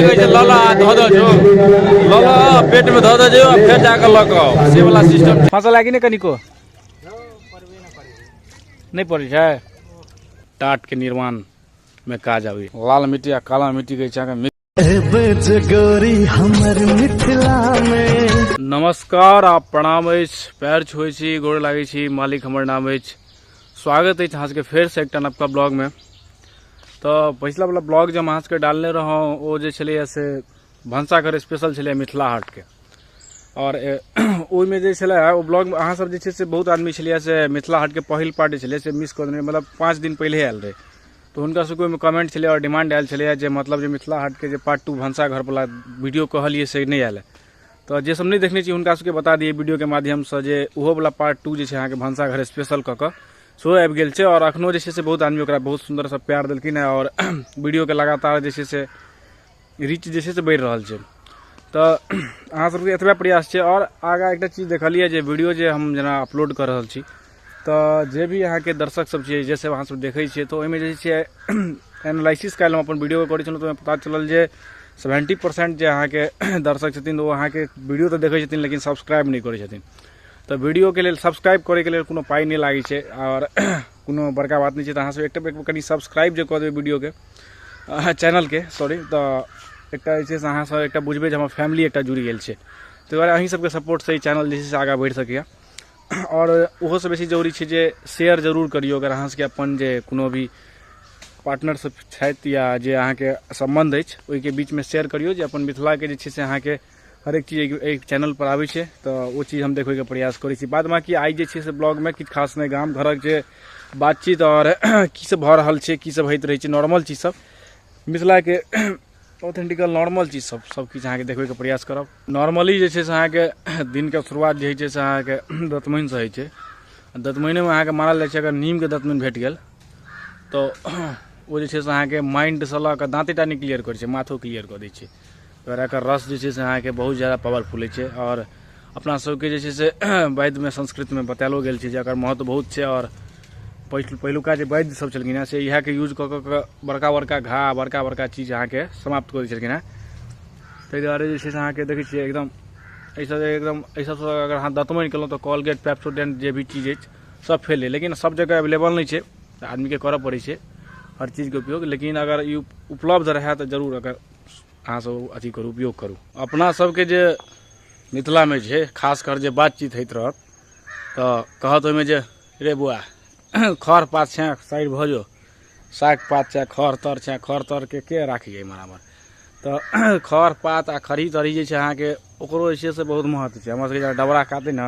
नहि कहै छै लऽ लऽ आ धऽ दऽ जो, लऽ लऽ पेटमे धऽ दऽ जो आ फेर जाकऽ लऽ कऽ आउ, से वला सिस्टम। फसल लागि नहि कनिको नहि पड़ै छै। टाटके निर्माणमे काज आबै लाल मिट्टी आ काला मिट्टी के अहाँके। गोरी हमर मिथिला में नमस्कार आ प्रणाम अछि, पैर छुए छी, गोर लागै छी, मालिक हमर नाम अछि। स्वागत अछि अहाँ सबके फेरसँ एकटा नवका ब्लॉगमे। तऽ पछिला वला ब्लॉग जे हम अहाँ सबके डालने रहौं ओ जे छलैए से भनसाघर स्पेशल छलैए मिथिला हाटके, आओर ओहिमे जे छलै ओ ब्लॉग अहाँ सब जे छै से बहुत आदमी छलैए से मिथिला हाटके पहिल पार्ट जे छलै से मिस कऽ देने, मतलब 5 दिन पहिले आयल रहै। तऽ हुनका सबके ओहिमे कमेंट छलै आओर डिमांड आयल छलैए जे मतलब जे मिथिला हाटके जे पार्ट 2 भनसाघरवला वीडियो कहलियै से नहि आयल। तऽ जे सब नहि देखने छी हुनका सबके बता दियै वीडियोके माध्यमसँ जे ओहोवला पार्ट 2 जे छै अहाँके भनसाघर स्पेशल कऽ कऽ सेहो आबि गेल छै। आओर अखनो जे छै से बहुत आदमी ओकरा बहुत सुन्दरसँ प्यार देलखिन हेँ आओर वीडियोके लगातार जे छै से रीच जे छै से बढ़ि रहल छै। तऽ अहाँ सबके एतबे प्रयास छै। आओर आगाँ एकटा चीज देखलियै जे वीडियो जे हम जेना अपलोड कऽ रहल छी तऽ जे भी अहाँके दर्शक सब छियै, जे सब अहाँ सब देखै छियै, तऽ ओहिमे जे छै एनालिसिस काल्हि हम अपन वीडियोके करै छलहुँ तऽ ओहिमे पता चलल जे 70% जे अहाँके दर्शक छथिन ओ अहाँके वीडियो तऽ देखै छथिन लेकिन सब्सक्राइब नहि करै छथिन। तऽ वीडियोके लेल सब्सक्राइब करैके लेल कोनो पाइ नहि लागै छै आओर कोनो बड़का बात नहि छै। तऽ अहाँ सब एकटा कनि सब्सक्राइब जे कऽ देबै वीडियोके, चैनलके सॉरी, तऽ एकटा जे छै से अहाँ सब एकटा बुझबै जे हमर फैमिली एकटा जुड़ि गेल छै। ताहि दुआरे अहीं सबके सपोर्टसँ ई चैनल जे छै से आगाँ बढ़ि सकैए। आओर ओहोसँ बेसी जरूरी छै जे शेयर जरूर करियौ। अगर अहाँ सबके अपन जे कोनो भी पार्टनर सब छथि या जे अहाँके सम्बन्ध अछि ओहिके बीचमे शेयर करियौ जे अपन मिथिलाके जे छै से अहाँके हरेक चीज एहि चैनलपर आबै छै, तऽ ओ चीज हम देखबैके प्रयास करै छी। बाद बाँकी आइ जे छै से ब्लॉगमे किछु खास नहि, गाम घरक जे बातचीत आओर की सब भऽ रहल छै, की सब होइत रहै छै, नॉर्मल चीज सब, मिथिलाके ऑथेंटिकल नॉर्मल चीज सब, सब किछु अहाँके देखबैके प्रयास करब। नॉर्मली जे छै से अहाँके दिनके शुरुआत जे होइ छै से अहाँके दतमनिसँ होइ छै। दतमनिमे अहाँके मानल जाइ छै अगर नीमके दतमनि भेट गेल तऽ ओ जे छै से अहाँके माइंडसँ लऽ कऽ दाँतेटा नहि क्लियर करै छै, माथो क्लियर कऽ दै छै। तऽ एकर रस जे छै से अहाँके बहुत ज्यादा पावरफुल होइ छै। आओर अपना सबके जे छै से वैद्यमे संस्कृतमे बतायलो गेल छै जे एकर महत्व बहुत छै। आओर पहिलुका जे वैद्य सब छलखिन हेँ से इएहके यूज कऽ कऽ के बड़का बड़का घा बड़का बड़का चीज अहाँके समाप्त कऽ दै छलखिन हेँ। ताहि दुआरे जे छै से अहाँके देखै छियै एकदम एहिसँ एकदम एहि सबसँ अगर अहाँ दतमनि केलहुँ तऽ कॉलगेट पेप्सोडेंट जे भी चीज अछि सब फेल अइ, लेकिन सब जगह अवेलेबल नहि छै तऽ आदमीके करऽ पड़ै छै हर चीजके उपयोग। लेकिन अगर ई उपलब्ध रहए तऽ जरूर अगर अहाँ सब अथी करू, उपयोग करू। अपना सबके जे मिथिलामे छै खास कर जे बातचीत होइत रहत तऽ कहत ओहिमे जे रे बौआ खर पात छै साइड भऽ जो, साग पात छै खर तर छै, खर तरके के राखिए बराबर। तऽ खर पात आ खरही तरही जे छै अहाँके ओकरो जे छै से बहुत महत्व छै। हमर सबके जेना डबरा काटै ने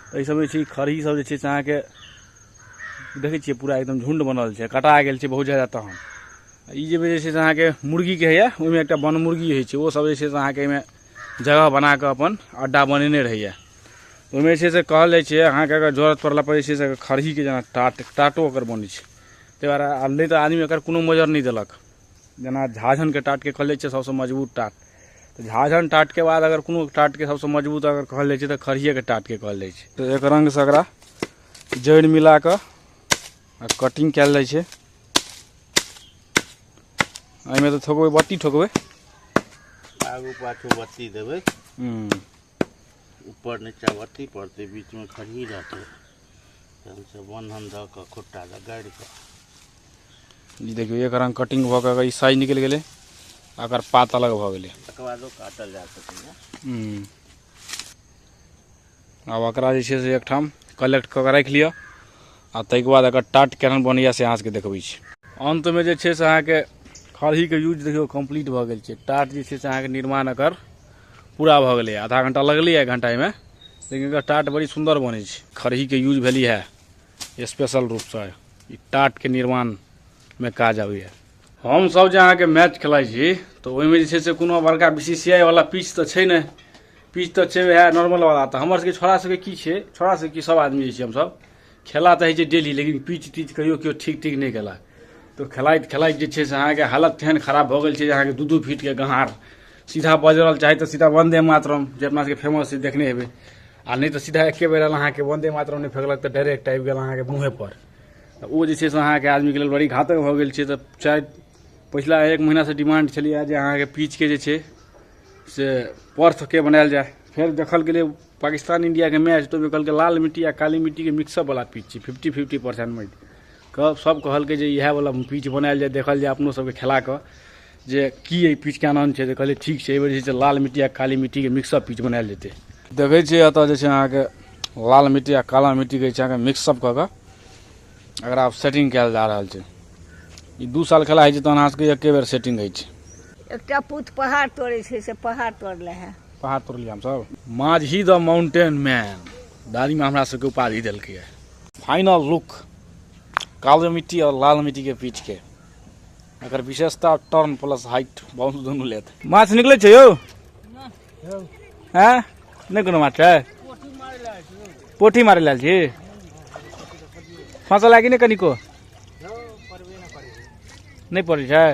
तऽ एहि सबमे छै खरही सब जे छै से अहाँके देखै छियै पूरा एकदम झुण्ड बनल छै, कटा गेल छै बहुत ज्यादा। तहन ई जे छै से अहाँके मुर्गीके होइए, ओहिमे एकटा वन मुर्गी होइ छै, ओ सब जे छै से अहाँके एहिमे जगह बनाकऽ अपन अड्डा बनेने रहैए। ओहिमे जे छै से कहल जाइ छै अहाँके अगर जरूरत पड़ला पर जे छै से खरहीके जेना टाटो ओकर बनै छै। ताहि दुआरे आ नहि तऽ आदमी एकर कोनो मोजर नहि देलक। जेना झाझनके टाटके कहल जाइ छै सबसँ मजबूत टाट, तऽ झाझन टाटके बाद अगर कोनो टाटके सबसँ मजबूत अगर कहल जाइ छै तऽ खरहिएके टाटके कहल जाइ छै। तऽ एक रङ्गसँ एकरा जड़ि मिलाकऽ आ कटिंग कयल जाइ छै। एहिमे तऽ ठोकबै बत्ती, ठोकबै आगू पाछू बत्ती देबै, ऊपर नीचा बत्ती पड़तै, बीचमे खरही रहतै, तहन से बन्हन दऽ कऽ खुट्टा दऽ गाड़ि कऽ। ई देखियौ एक रंग कटिंग भऽ कऽ ई साइज निकलि गेलै, एकर पात अलग भऽ गेलै, तकर बादो काटल जा सकैए। आब एकरा जे छै से एकठाम कलेक्ट कऽ कऽ राखि लिअ आ ताहिके बाद एकर टाट केहन बनैए से अहाँ सबके देखबै छी। अन्तमे जे छै से अहाँके खरहीके यूज देखियौ कम्प्लीट भऽ गेल छै। टाट जे छै से अहाँके निर्माण एकर पूरा भऽ गेलै। आधा घंटा लगलै एक घंटा एहिमे, लेकिन एकर टाट बड़ी सुन्दर बनै छै। खरहीके यूज भेली है स्पेशल रूपसँ ई टाटके निर्माणमे काज आबैए। हमसब जे अहाँके मैच खेलाइ छी तऽ ओहिमे जे छै से कोनो बड़का BCCI वाला पिच तऽ छै नहि, पिच तऽ छै वएह नॉर्मल वाला। तऽ हमर सबके छोड़ा सबके की छै, छोड़ा सबके की सब आदमी जे छै हमसब खेला तऽ होइ छै डेली, लेकिन पिच तिच कहियो केओ ठीक ठीक नहि केलक। तऽ खेलाइत खेलाइत जे छै से अहाँके हालत तेहन खराब भऽ गेल छै जे अहाँके 2-2 फीटके गहार सीधा बजरल चाही तऽ सीधा वन्दे मातरम जे अपना सबके फेमस छै देखने हेबै, आ नहि तऽ सीधा एके बेर आयल अहाँके वन्दे मातरम नहि फेकलक तऽ डायरेक्ट आबि गेल अहाँके मुँहे पर। तऽ ओ जे छै से अहाँके आदमीके लेल बड़ी घातक भऽ गेल छै। तऽ 4 पिछला एक महीना से डिमांड छलियै जे अहाँके पिच के जे छै से पर्थ के बनायल जाय। फेर देखल गेलै पाकिस्तान इंडिया के मैच, तो कहलकै लाल मिट्टी आ काली मिट्टी के मिक्सअप वाला पिच छै, 50-50% माटि। सब कहलकै जे इएह वाला पिच बनायल जाय, देखल जाय अपनो सबके खेला कऽ जे की एहि पिच के आनन्द छै। तऽ कहलियै ठीक छै, एहि बेर जे छै लाल मिट्टी आ काली मिट्टी के मिक्सअप पिच बनायल जेतै। देखै छियै एतऽ जे छै अहाँके लाल मिट्टी आ काला मिट्टी के जे छै अहाँके मिक्सअप कऽ कऽ एकरा सेटिंग कयल जा रहल छै। ई 2 साल खेला होइ छै तहन अहाँ सबके एके बेर सेटिंग होइ छै। एकटा पूत पहाड़ तोड़ै छै, से पहाड़ तोड़ले है। पहाड़ तोड़लियै हमसब। माझी द माउंटेन मैन दादीमाँ हमरा सबके उपाधि देलकै। फाइनल लुक काली मिट्टी और लाल मिट्टी के पीच के एकर विशेषता टर्न प्लस हाइट बहुत दुनू लेत। माछ निकलै छै यौ? हैं? नहि कोनो माछ छै? पोठी मारै लए आयल छी? फँसल है कि नहि कनिको? नहि पड़ै छै?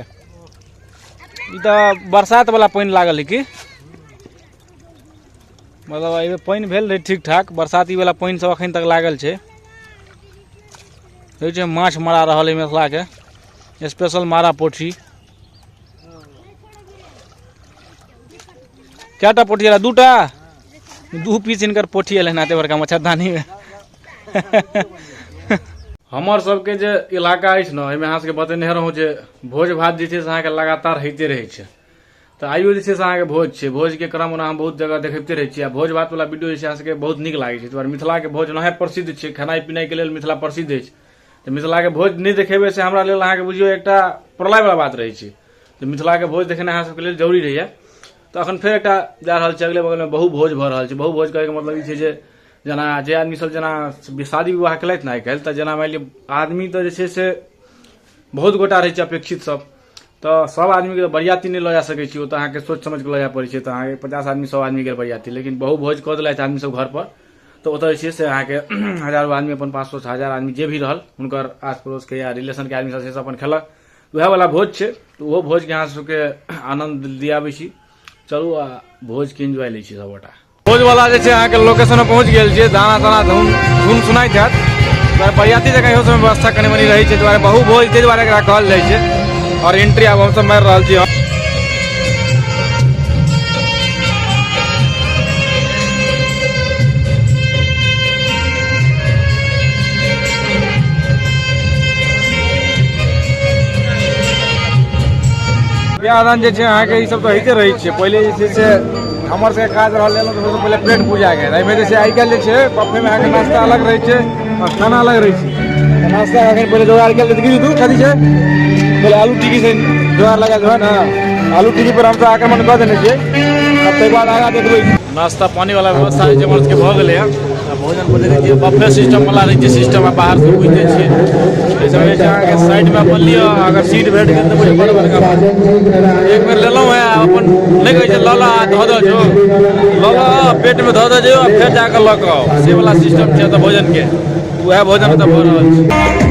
ई तऽ बरसात वाला पानि लागल है की? मतलब एहिमे पानि भेल रहै ठीक ठाक, बरसाती वाला पानि सब अखन तक लागल छै। देखै छियै माछ मरा रहल है मिथिला के स्पेशल मारा पोठी। कएटा पोठी एल? 2टा? 2 पीस हिनकर पोठी एल हन एते बड़का मच्छरदानी में। हमर सबके जे इलाका अछि ने, एहिमे अहाँ सबके बतेने रहौं जे भोज भात जे छै से अहाँके लगातार होइते रहै छै। तऽ आइयो जे छै से अहाँके भोज छै। भोजके क्रम ओना हम बहुत जगह देखबिते रहै छी आ भोज भात वाला वीडियो जे छै अहाँ सबके बहुत नीक लागै छै। ताहि दुआरे मिथिलाके भोज ओनाहे प्रसिद्ध छै, खेनाइ पिनाइके लेल मिथिला प्रसिद्ध अछि। तऽ मिथिलाके भोज नहि देखेबै से हमरा लेल अहाँके बुझियौ एकटा प्रलयवला बात रहै छै। तऽ मिथिलाके भोज देखेनाइ अहाँ सबके लेल जरूरी रहैया। तऽ अखन फेर एकटा जा रहल छै अगले बगलमे बहु भोज भऽ रहल छै। बहु भोज कहैके मतलब ई छै जे जेना जे आदमी सब जेना शादी विवाह केलथि ने आइ काल्हि, तऽ जेना मानि लिअ आदमी तऽ जे छै से बहुत गोटा रहै छै अपेक्षित सब, तऽ सब आदमीके तऽ बरियाती नहि लऽ जा सकै छी, ओ तऽ अहाँके सोचि समझि कऽ लऽ जाय पड़ै छै। तऽ अहाँके 50 आदमी 100 आदमी गेल बरियाती, लेकिन बहु भोज कऽ देलथि आदमी सब घरपर, तऽ ओतऽ जे छै से अहाँके हजारो आदमी अपन 500 1000 आदमी जे भी रहल हुनकर आस पड़ोसके या रिलेशनके आदमी सब से अपन खेलक, वएह वला भोज छै। तऽ ओहो भोजके अहाँ सबके आनन्द दियाबै छी। चलू आ भोजके एन्जॉय लै छी सबगोटा। भोज वाला जे छै अहाँके लोकेशन पर पहुँच गेल छियै। दाना ताना धुन धुन सुनाइत हैत। दुआरे बरियाती जकाँ इहो सबमे व्यवस्था कनि मनि रहै छै, दुआरे बहु भोज ताहि दुआरे एकरा कहल जाइ छै। और एंट्री आब हमसब मारि रहल छी। बियाह दान जे छै अहाँके ई सब तऽ होइते रहै छै। पहिले जे छै से हमर सबके काज रहल तऽ सबसँ पहिले पेट पूजा के। एहिमे जे छै आइ काल्हि जे छै बफेमे अहाँके नाश्ता अलग रहै छै आओर खाना अलग रहै छै। तऽ नाश्ता अखन पहिले जोगाड़ कयल जेतै। की तू कथी छै? पहिले आलू टिक्की से जोगाड़ लगायल जेबै ने, आलू टिक्की पर हमसब आक्रमण कऽ देने छियै। तब ताहिके बाद आगाँ देखबै। नाश्ता पानी वाला व्यवस्था जे छै हमर सबके भऽ गेलैए। आ भोजन पर देखै छियै बफे सिस्टम वाला रहै छै सिस्टम, आ बाहर से बुझिते छियै। एहि सब जे छै अहाँके साइडमे अपन लिअ, अगर सीट भेट गेल तऽ बुझियौ बड़ बड़का बात। एक बेर लेलहुँ हेँ आ अपन नहि कहै छै लऽ लऽ आ धऽ दऽ जो, लऽ लऽ आ पेटमे धऽ दऽ जो आ फेर जाकऽ लऽ कऽ आउ, से वाला सिस्टम छै एतऽ भोजनके। उएह भोजन एतऽ भऽ रहल छै।